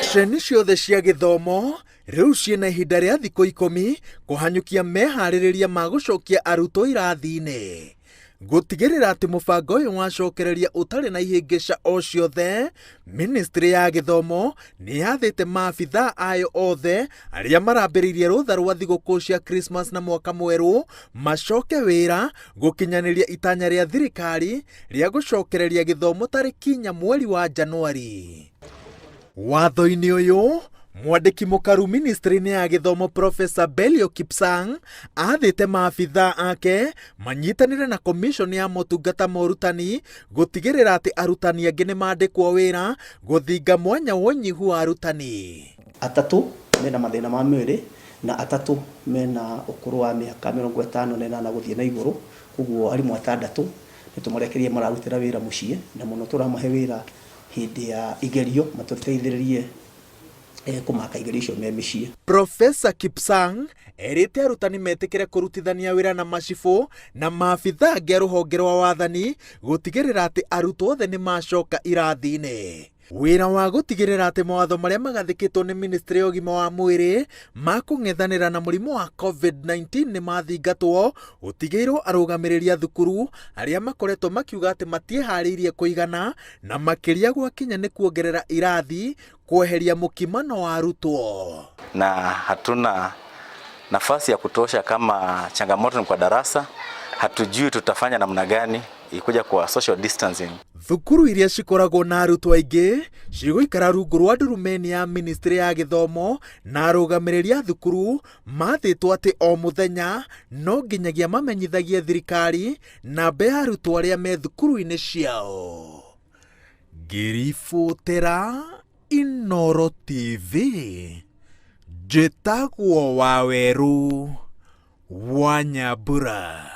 Ceceni ciothe cia gĩthomo rĩu ciĩna ihinda rĩa thikũ 10 kũhanyũkia meharĩrĩria ma gũcokia arutwo irathi-inĩ. Gũtigĩrĩra atĩ mũbango ũyũ wacokereria ũtarĩ na ihĩngĩca o ciothe, Ministry ya gĩthomo nĩ yathĩte maabithaa ayo othe arĩa marambĩrĩirie rũtha rwa thigũkũ cia Christmas na mwaka mwerũ macoke wĩra gũkinyanĩria itanya rĩa thirikari rĩa gũcokereria gĩthomo tarĩki 4 mweri wa Januari. Watho-inĩ ũyũ, mwandĩki mũkaru ministry-inĩ ya gĩthomo Professor Belio Kipsang athĩte maabithaa ake manyitanĩre na commission ya motungata ma ũrutani gũtigĩrĩra atĩ arutani angĩ nĩ mandĩkwo wĩra gũthinga mwanya wa ũnyihu wa arutani. Atatũ mena mathĩna ma mwĩrĩ na atatũ mena ũkũrũ wa mĩaka 58 gũthiĩ na igũrũ, koguo arimũ atandatũ nĩ tũmarekereirie mararutĩra wĩra mũciĩ, na mũno tũramahe wĩra hĩndĩ ya igerio matũteithĩrĩrie kũmaka igerio icio me mĩciĩ. Professor Kipsang erĩte arutani metĩkĩre kũrutithania wĩra na macibũ na maabithaa angĩ a rũhonge rwa wathani gũtigĩrĩra atĩ arutwo othe nĩ macoka irathi-inĩ. Wĩra wa gũtigĩrĩra atĩ mawatho marĩa magathĩkĩtwo nĩ ministry ya ũgima wa mwĩrĩ ma kũng'ethanĩra na mũrimũ wa COVID-19 nĩ mathingatwo ũtigĩirwo arũgamĩrĩri a thukuru arĩa makoretwo makiuga atĩ matiĩharĩirie kũigana na makĩria gwakinya nĩ kuongerera irathi kweheria mũkimano wa arutwo. Na hatuna nafasi ya kutosha, kama changamoto ni kwa darasa, hatujui tutafanya namna gani ikuja kwa social distancing. Thukuru iria cikoragwo na arutwo aingĩ cigũikara rungu rwa ndurumeni ya ministry ya gĩthomo na arũgamĩrĩri a thukuru mathĩtwo atĩ o mũthenya no nginyagia mamenyithagie thirikari namba ya arutwo arĩa me thukuru-inĩ ciao. Ngĩribotera Inooro TV, njĩtagwo Wawerũ wa Nyambura.